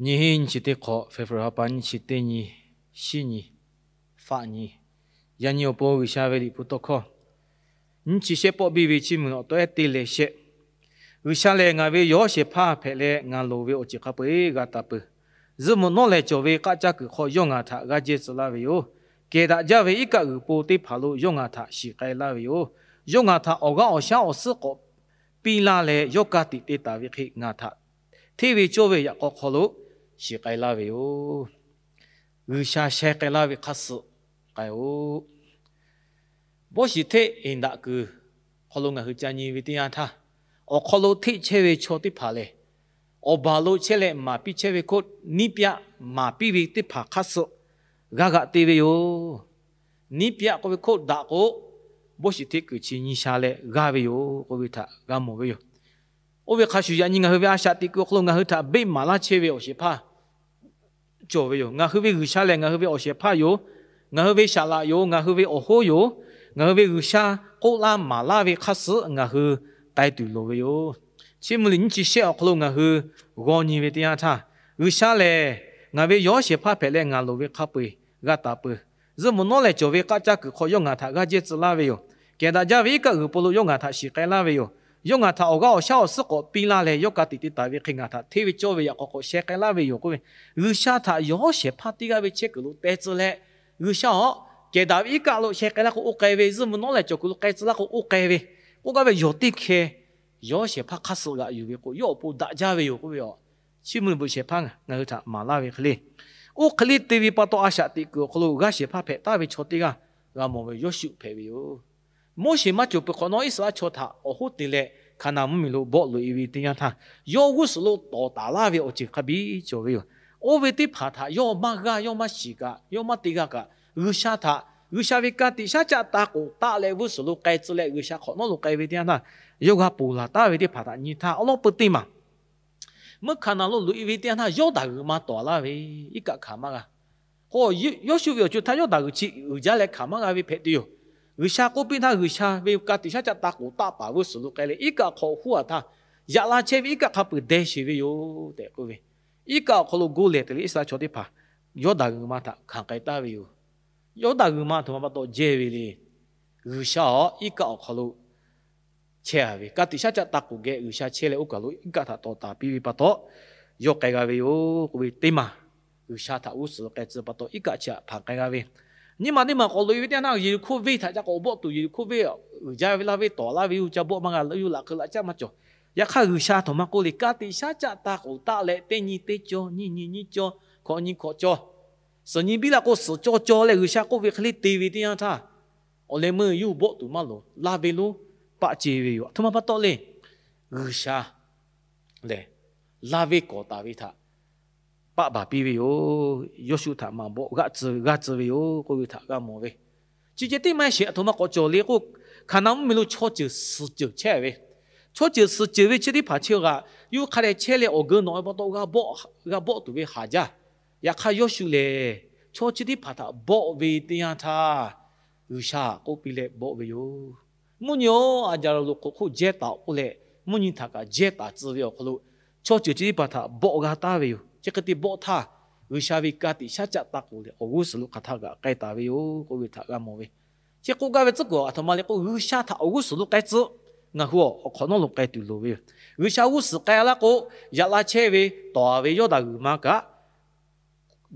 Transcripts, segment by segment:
Nyiˇ hinˉ nyiˇ chi teˇ hk'awꞈ, February ha pa nyiˇ chi teˇ nyi, shiˉ nyi, faˆ nyi, yaꞈ nyi awˬ pon G'uiˬsha ve Liꞈ hpu tawˇ hkawˇ nyiˇ chi shehˆ pawˆ biˇ ve chiˇ mvuh awˬ tawˉ ehˉ teˇ leh shehˆ. G'uiˬsha lehˬ, ngaˬ ve yawˬ shehˍ hpaˇ hpehꞈ leh ngaˬ loˍ ve awˬ ceuˬ hk'a peu-eˬ g'a taˍ peuˬ. Zuhꞈ mvuhꞈ nawˉ lehˬ cawˬ ve k'aˆ caˇ kuiˬ hk'aw yawˇ ngaˬ htaꞈ g'aˇ jehˇ tcuh laˇ ve yoˬ. Kehˬ daꞈ jaˇ ve iˉ kaˆ g'uiˬ po teˇ hpaˍ lo yawˇ ngaˬ htaꞈ shiˍ k'ai laˇ ve yoˬ. Yawˇ ngaˬ htaꞈ awˬ g'aˇ awˬ shaˉ awˬ suhˉ k'awꞈ piˇ laˇ leh, yawˇ ka tiꞈ te taˍ ve hk'e ngaˬ htaꞈ hteˇ ve cawˇ ve yaꞈ k'aw hk'aw lo shiˍ k'ai laˇ ve yoˬ. G'uiˬsha sheh k'ai laˇ ve hk'a suhˍ k'ai-oˬ. Bawˇ shiˍ hteˆ eˍ daꞈ kuiˬ hk'aw lo ngaˬ hui ca nyi ve teˇ yanˇ htaˇ, awˬ hk'aw lo hteˆ chehˇ ve chaw teˇ hpaˍ lehˬ, awˬ baˬ lo chehˇ leh maˍ piˇ chehˇ ve hk'oˆ, niˉ pyaˆ maˍ piˇ ve teˇ hpaˍ hk'a suhˍ g'a g'aꞈ te ve yoˬ. Niˉ pyaˆ k'oˆ ve hk'oˆ daꞈ k'o, bawˇ shiˍ hteˆ kuiˬ chi nyi sha leh g'aˇ ve yoˬ k'oˆ ve htaꞈ g'a mawˬ ve yoˬ. Oˇ ve hk'a shuˍ, yaꞈ nyi ngaˬ hui ve a shaꞈ teꞈ kuiˬ awˬ hk'aw lo ngaˬ hui htaꞈ beˆ maˍ laˇ chehˇ ve awˬ shehˍ hpaˇ cawˬ ve yoˬ. Ngaˬ hui ve G'uiˬsha lehˬ, ngaˬ hui ve awˬ shehˍ hpaˇ yoˬ. Ngaˬ hui ve saˍ laꞈ yoˬ. Ngaˬ hui ve awˬ hoˉ yoˬ. Ngaˬ hui ve G'uiˬsha k'oˆ laˇ maˍ laˇ ve hk'a suhˍ ngaˬ hui k'ai tuˬ loˍ ve yoˬ. Chiˇ mvuh liꞈ nyiˇ chi shehˆ awˬ hk'aw lo ngaˬ hui g'aw nyi ve teˇ yanˇ htaˇ, G'uiˬsha lehˬ, ngaˬ ve yawˬ shehˍ hpaˇ hpehꞈ leh ngaˬ loˍ ve hk'a peu-eˬ g'a taˍ peuˬ. Zuhꞈ mvuhꞈ nawˉ lehˬ cawˬ ve k'aˆ caˇ kuiˬ hk'aw yawˇ ngaˬ htaꞈ g'aˇ jehˇ tcuh laˇ ve yoˬ. Kehˬ daꞈ jaˇ ve iˉ kaˆ g'uiˬ po lo yawˇ ngaˬ htaꞈ shiˍ k'ai laˇ ve yoˬ. Yawˇ ngaˬ htaꞈ awˬ g'aˇ awˬ shaˉ awˬ suhˉ k'awꞈ piˇ laˇ leh, yawˇ ka tiꞈ te taˍ ve hk'e ngaˬ htaꞈ hteˇ ve cawˇ ve yaꞈ k'aw k'awꞈ sheh k'ai laˇ ve yoˬ k'oˆ ve, G'uiˬsha htaꞈ yawˬ shehˍ hpaˇ teˇ g'aˇ ve chehˇ kuiˬ lo teh tcuh leh, G'uiˬsha awˬ kehˬ daꞈ ve iˉ kaˆ lo sheh k'ai laˇ k'o oˇ k'ai ve, zuhꞈ mvuhꞈ nawˉ lehˬ cawˬ kuiˬ lo k'ai tcuh laˇ k'o oˇ k'ai ve, k'oˆ gaˇ ve yawˬ teˇ hkeh yawˬ shehˍ hpaˇ hk'a suhˍ g'aꞈ yuˬ ve k'o, yawˇ awˬ pon daꞈ jaˇ ve yoˬ k'oˆ ve, chiˇ mvuh liꞈ bvuhꞈ shehˍ hpaˇ ngaˬ hui htaꞈ maˍ laˇ ve hk'e le. Oˇ hk'e le te ve pa taw, a shaꞈ teꞈ kuiˬ awˬ hk'aw lo g'aˇ shehˍ hpaˇ hpehꞈ taˍ ve chaw teˇ g'aˇ g'a mawˬ ve Yoˇshuˆ hpehꞈ ve yoˬ. Moˉseˍ maˇ cawˬ peuˬ hk'awꞈ nawˉ, Iˉsaˍreˍlaˆ chaw htaꞈ awˬ hoˉ te leh Hkaˍnanˍ mvuhˇmiˬ lo bawˆ loꞈ e ve teˇ yanˇ htaˇ, yawˇ g'uˇ suhˍ lo tawˍ taˍ laˇ ve awˬ ceuˬ hk'a biˇ cawˬ ve yoˬ. Oˇ ve teˇ hpaˍ htaꞈ yawˇ maˇ g'aˇ, yawˇ maˇ shiˍ kaꞈ, yawˇ maˇ te g'a kaꞈ, G'uiˬsha htaꞈ, G'uiˬsha ve ka tiꞈ shaˉ caˆ ta k'oˍ taˆ leh g'uˇ suhˍ lo k'ai tcuh leh G'uiˬsha hk'awꞈ nawˉ lo k'ai ve teˇ yanˇ htaˇ, yawˇ g'a ponˬ laˬ taˍ ve teˇ hpaˍ htaꞈ nyi htaˇ, awˉ lawˉ peu teˇ maˬ meuˇ Hkaˍnanˍ lo loꞈ e ve teˇ yanˇ htaˇ, Yawˇdanˍ g'uiˬ ma tawˍ laˇ ve, iˉ kaˆ hkanˍ maˇ g'a. K'o, Yoˇshuˆ ve awˬ co htaˇ Yawˇdanˍ g'uiˬ chi uiˍ jaˇ leh hkanˍ maˇ g'a ve hpehꞈ tuˬ yoˬ. G'uiˬsha k'oˆ piˇ htaˇ, G'uiˬsha ve ka tiꞈ shaˉ caˆ ta k'oˍ taˆ paˍ g'uˇ suhˍ lo k'ai leh, iˉ kaˆ hk'awꞈ huˉ a htaˇ, yaꞈ la chehˇ ve iˉ kaˆ hk'a peu-eˬ deh sheˍ ve yoˬ tehꞈ k'oˆ ve, iˉ kaˆ awˬ hk'aw lo goˇ lehˬ te leh Iˉsaˍreˍlaˆ chaw teˇ hpaˍ Yawˇdanˍ g'uiˬ ma htaꞈ hkanˍ k'ai taˍ ve yoˬ. Yawˇdanˍ g'uiˬ ma aˬ htoꞈ ma pa taw jehˇ ve le. G'uiˬsha awˬ iˉ kaˆ awˬ hk'aw lo chehˇ a ve, ka tiꞈ shaˉ caˆ ta k'oˍ geh G'uiˬsha chehˇ leh oˇ kaˬ lo iˉ kaˆ htaꞈ tawˍ taˍ piˇ ve pa taw, yawˇ k'ai g'a ve yoˬ k'oˆ ve teˇ maˬ, G'uiˬsha htaꞈ g'uˇ suhˍ lo k'ai tcuh pa taw iˉ kaˆ chi htaꞈ hpanˍ k'ai g'a ve, nyiˇ maˬ teˇ maˬ k'awꞈ loꞈ e ve teˇ yanˇ htaˇ, Yeˍriˆhkoˇ venˇ htaꞈ ca k'awꞈ bawˆ tuˬ, Yeˍriˆkoˇ venˇ uiˍ jaˇ ve laˇ ve tawˍ laˇ ve yoˬ, ca bawˆ maˇ g'a, yawˇ laꞈ hk'eu laꞈ caˆ maˇ cawˬ. Yaꞈ hk'aˇ, G'uiˬsha aˬ htoꞈ ma k'oˆ le, ka tiꞈ shaˉ caˆ ta k'oˍ taˆ leh teˇ nyi teˇ cawˇ, nyiˇ nyi nyiˇ cawˇ, hkawꞈ nyi hkawꞈ cawˇ, suhˍ nyi biˇ la k'o suhˍ cawˇ cawˇ leh G'uiˬsha k'oˆ ve hk'e le te ve teˇ yanˇ htaˇ, awˬ leh meuˇ yawˇ hui bawˆ tuˬ maˇ loˍ, laˇ ve lonˉ paˆ ce ve yoˬ. Aˬ htoꞈ ma pa taw le, G'uiˬsha lehˬ laˇ ve kawˍ taˍ ve htaꞈ paˆ baˬ piˇ ve yoˬ. Yoˇshuˆ htaꞈ maˍ bawˆ g'aˇ tcuh g'aˇ tcuh ve yoˬ k'oˆ ve htaꞈ g'a mawˬ ve, chi ceh tiˉ maˇ sheˍ. Aˬ htoꞈ ma k'awꞈ cawˬ le k'o, Hkaˍnanˍ mvuhˇmiˬ lo chaw ceuˬ suhˍ ceuˬ chehˇ ve, chaw ceuˬ suhˍ ceuˬ ve chi teˇ hpaˍ chi g'aꞈ yuˬ hk'a dehꞈ chehˇ leh awˬ geu nawꞈ ve pa taw g'a bawˆ, g'a bawˆ tuˬ ve haˍ jaˇ. Yaꞈ hk'aˇ, Yoˇshuˆ lehˬ chaw chi teˇ hpaˍ htaꞈ bawˆ ve teˇ yanˇ htaˇ, G'uiˬsha k'oˆ piˇ leh bawˆ ve yoˬ. Mvuhˇ nyi-oˬ, a jaˇ lo lo hk'oꞈ hk'oˆ jehˇ taˍ k'oˆ leh, mvuhˇ nyi htaꞈ kaꞈ jehˇ taˍ tcuh ve awˬ hk'aw lo, chaw ceuˬ chi teˇ hpaˍ htaꞈ bawˆ g'a taˍ ve yoˬ. Chi hk'e te bawˆ htaˇ, G'uiˬsha ve ka tiꞈ shaˉ caˆ ta k'oˍ leh awˬ g'uˇ suhˍ lo hk'aˬ htaˇ kaꞈ k'ai taˍ ve yoˬ k'oˆ ve htaꞈ g'a mawˬ ve, chi k'oˆ gaˇ ve tcuhˉ kuiˬ aˬ htoꞈ ma le k'o, G'uiˬsha htaꞈ awˬ g'uˇ suhˍ lo k'ai tcuh, ngaˬ hui awˬ hk'awꞈ nawˉ lo k'ai tuˬ loˍ ve yoˬ. G'uiˬsha g'uˇ suhˍ k'ai laˇ k'o, yaꞈ la chehˇ ve tawˍ ve Yawˇdanˍ g'uiˬ ma kaꞈ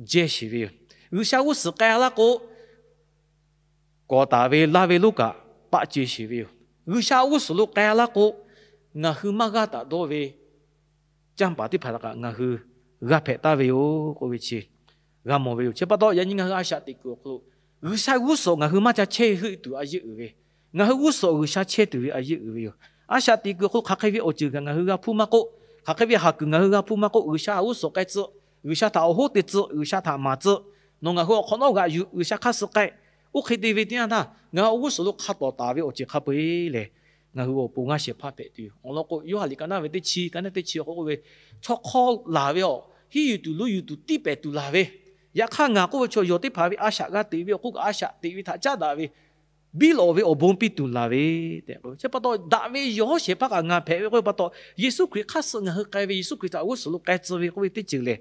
jehˇ sheˍ ve yoˬ. G'uiˬsha g'uˇ suhˍ k'ai laˇ k'o, kawˍ taˍ ve laˇ ve lonˉ kaꞈ paˆ ce sheˍ ve yoˬ. G'uiˬsha g'uˇ suhˍ lo k'ai laˇ k'o, ngaˬ hui maˇ g'aˇ taˍ dawˇ ve canˇ paˍ teˇ hpaˍ htaꞈ kaꞈ ngaˬ hui g'a hpehꞈ taˍ ve yoˬ k'oˆ ve chi g'a mawˬ ve yoˬ. Chi pa taw, yaꞈ nyi ngaˬ hui a shaꞈ teꞈ kuiˬ awˬ hk'aw lo, G'uiˬsha g'uˇ suhˍ ngaˬ hui maˇ ca chehˇ heuˆ tuˬ a yeˇ uiˍ ve, ngaˬ hui g'uˇ suhˍ G'uiˬsha chehˇ tuˬ ve a yeˇ uiˍ ve yoˬ. A shaꞈ teꞈ kuiˬ awˬ hk'aw lo hk'aˬ hk'e ve awˬ ceuˬ kaꞈ ngaˬ hui g'a hpuˇ maˇ k'oˆ, hk'aˬ hk'e ve haˍ kuiˬ ngaˬ hui g'a hpuˇ maˇ k'oˆ, G'uiˬsha g'uˇ suhˍ k'ai tcuh, G'uiˬsha htaꞈ awˬ hoˉ te tcuh, G'uiˬsha htaꞈ maˍ tcuh, nawˬ ngaˬ hui awˬ hk'awꞈ nawˉ g'aꞈ yuˬ, G'uiˬsha hk'aˇ suh k'ai. Oˇ hk'e te ve teˇ yanˇ htaˇ, ngaˬ hui awˬ g'uˇ suhˍ lo hk'a tawˍ taˍ ve awˬ ceuˬ hk'a peu-eˬ lehˬ, ngaˬ hui awˬ pon g'aˇ shehˍ hpaˇ hpehꞈ tuˬ yoˬ. Awˬ lawn k'o, Yoˇhanˬ liꞈ ka naˇ ve teˇ chi, ka naˇ teˇ chi awˬ hk'aw k'oˆ ve, chaw hk'aw laˬ ve awˬ hiˉ yuˬ tuˬ lo yuˬ tuˬ tiˇ pehˍ tuˬ laˬ ve, yaꞈ hk'aˇ ngaˬ k'oˆ ve chaw yawˬ teˇ hpaˍ ve a shaꞈ g'a teꞈ ve awˬ hk'oˆ kaꞈ a shaꞈ teꞈ ve htaꞈ caˉ daꞈ ve, biˇ lawꞈ ve awˬ bon piˇ tuˬ laˬ ve tehꞈ k'o, chi pa taw daꞈ ve yawˬ shehˍ hpaˇ kaꞈ ngaˬ hpehꞈ ve k'oˆ ve pa taw, Yeˍsuˆ Hkriꞈ hk'aˇ suh ngaˬ hui k'ai ve, Yeˍsuˆ Hkriꞈ htaꞈ g'uˇ suhˍ lo k'ai tcuh ve k'oˆ ve teˇ ceuˬ lehˬ,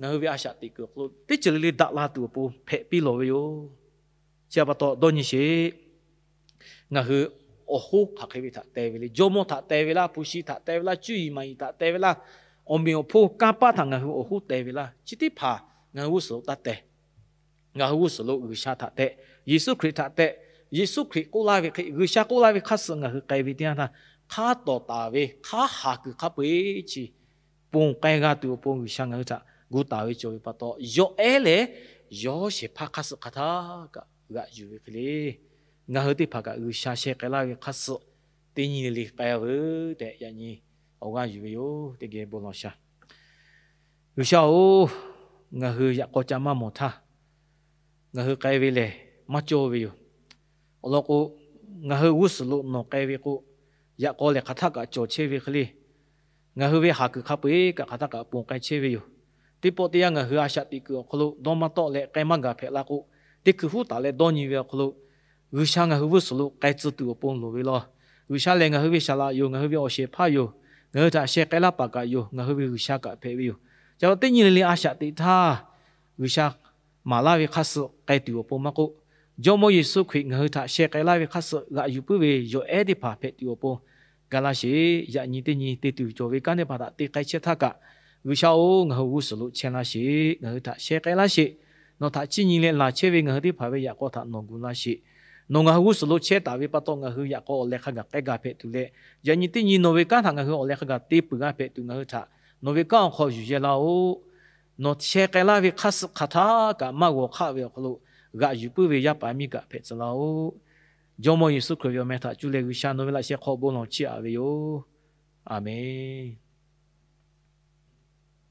ngaˬ hui ve a shaꞈ teꞈ kuiˬ awˬ hk'aw lo teˇ ceuˬ le le daꞈ la tuˬ awˬ pon hpehꞈ piˇ lawˬ ve yoˬ. Chi pa taw dawˇ nyi sheˍ. Ngaˬ hui awˬ hoˉ hk'aˬ hk'e ve htaꞈ te ve le. Jawˇmawˇ htaꞈ te ve laˇ, hpu shi htaꞈ te ve laˇ, cuˇ yiˍ maˍ yiˍ htaꞈ te ve laˇ, awˬ meꞈ awˬ hponˇ kanˇ paˆ htaꞈ ngaˬ hui awˬ hoˉ te ve laˇ, chi teˇ hpaˍ ngaˬ hui g'uˇ suhˍ lo taˇ te. Ngaˬ hui g'uˇ suhˍ lo G'uiˬsha htaꞈ tehꞈ, Yeˍsuˆ Hkriꞈ htaꞈ tehꞈ, Yeˍsuˆ Hkriꞈ k'oˆ laˇ ve hk'e, G'uiˬsha k'oˆ laˇ ve hk'aˇ suh ngaˬ hui k'ai ve teˇ yanˇ htaˇ, hk'a tawˍ taˍ ve, hk'a haˍ kuiˬ hk'a peu-eˬ chi ponˬ k'ai g'a tuˬ awˬ pon G'uiˬsha ngaˬ hui htaꞈ gu taˍ ve cawˬ ve pa taw, yawˬ ehˉ lehˬ yawˇ shehˍ hpaˇ hk'aˇ suh hk'aˬ htaˇ kaꞈ g'aꞈ yuˬ ve hk'e le. Ngaˬ hui teˇ hpaˍ kaꞈ G'uiˬsha sheh k'ai laˇ ve hk'aˇ suh teˇ nyi le le k'ai veuˬ tehꞈ yaꞈ nyi awˬ g'aˇ yuˬ ve yoˬ. Teˇ geh bon lawˬ sha. G'uiˬsha-oˬ, ngaˬ hui yaꞈ k'aw ca maˇ mawˬ htaˇ, ngaˬ hui k'ai ve lehˬ maˇ cawˇ ve yoˬ. Awˬ lawn k'o, ngaˬ hui g'uˇ suhˍ lo nawˬ k'ai ve k'o, yaꞈ k'aw lehˬ hk'aˬ htaˇ kaꞈ cawˬ chehˇ ve hk'e le. Ngaˬ hui ve haˍ kuiˬ hk'a peu-eˬ kaꞈ hk'aˬ htaˇ kaꞈ ponˬ k'ai chehˇ ve yoˬ. Teˇ pawˆ teˇ yanˇ ngaˬ hui a shaꞈ teꞈ kuiˬ awˬ hk'aw lo dawˇ maˇ tawˆ leh k'ai maˇ gaˬ hpehꞈ la k'o, teˇ hkui huˉ taˍ leh dawˇ nyi ve awˬ hk'aw lo, G'uiˬsha ngaˬ hui g'uˇ suhˍ lo k'ai tcuh tuˬ awˬ pon loˍ ve law. G'uiˬsha lehˬ ngaˬ hui ve saˍ laꞈ yoˬ, ngaˬ hui ve awˬ shehˍ hpaˇ yoˬ, ngaˬ hui htaꞈ sheh k'ai laˇ paˍ kaꞈ yoˬ, ngaˬ hui ve G'uiˬsha kaꞈ hpehꞈ ve yoˬ. Ca teˇ nyi le le a shaꞈ teꞈ htaˇ, G'uiˬsha maˍ laˇ ve hk'aˇ suh k'ai tuˬ awˬ pon maˇ k'oˆ, Jawˇmawˇ Yeˍsuˆ Hkriꞈ ngaˬ hui htaꞈ sheh k'ai laˇ ve hk'aˇ suh g'aꞈ yuˬ puiˉ ve yawˬ ehˉ teˇ hpaˍ hpehꞈ tuˬ awˬ pon ga laˇ sheˍ. Yaꞈ nyi teˇ nyi te tuˬ cawˬ ve kanˉ teˇ hpaˍ htaꞈ te k'ai chehˇ htaˇ kaꞈ, G'uiˬsha-oˬ, ngaˬ hui g'uˇ suhˍ lo chehˇ laˇ sheˍ. Ngaˬ hui htaꞈ sheh k'ai laˇ sheˍ. Nawˬ htaꞈ chiˇ nyi leh laˬ chehˇ ve ngaˬ hui teˇ hpaˍ ve yaꞈ k'aw htaꞈ nawˬ gu laˇ sheˍ. Nawˬ ngaˬ hui g'uˇ suhˍ lo chehˇ taˍ ve pa taw, ngaˬ hui yaꞈ k'aw awˬ leh hk'a gaˬ k'ai gaˬ hpehꞈ tuˬ leh, yaꞈ nyi teˇ nyi nawˬ ve kanˉ htaꞈ ngaˬ hui awˬ leh hk'a gaˬ te peuˬ g'a hpehꞈ tuˬ ngaˬ hui htaꞈ nawˬ ve kanˉ awˬ hk'aw yuˬ yehˇ laˇ-oˆ. Nawˬ sheh k'ai laˇ ve hk'aˇ suh hk'aˬ htaˇ kaꞈ maˇ g'awˬ hk'aˆ ve awˬ hk'aw lo g'aꞈ yuˬ puiˉ ve yaˇ paˍ yaˇ miˇ kaꞈ hpehꞈ tcuh laˇ-oˆ. Jawˇmawˇ Yeˍsuˆ Hkriꞈ ve awˬ meh htaꞈ cuˇ leh G'uiˬsha nawˬ ve laꞈ sheh hk'aw bon lawˬ chiˇ aꞈ ve yoˬ. Aˬmenˍ.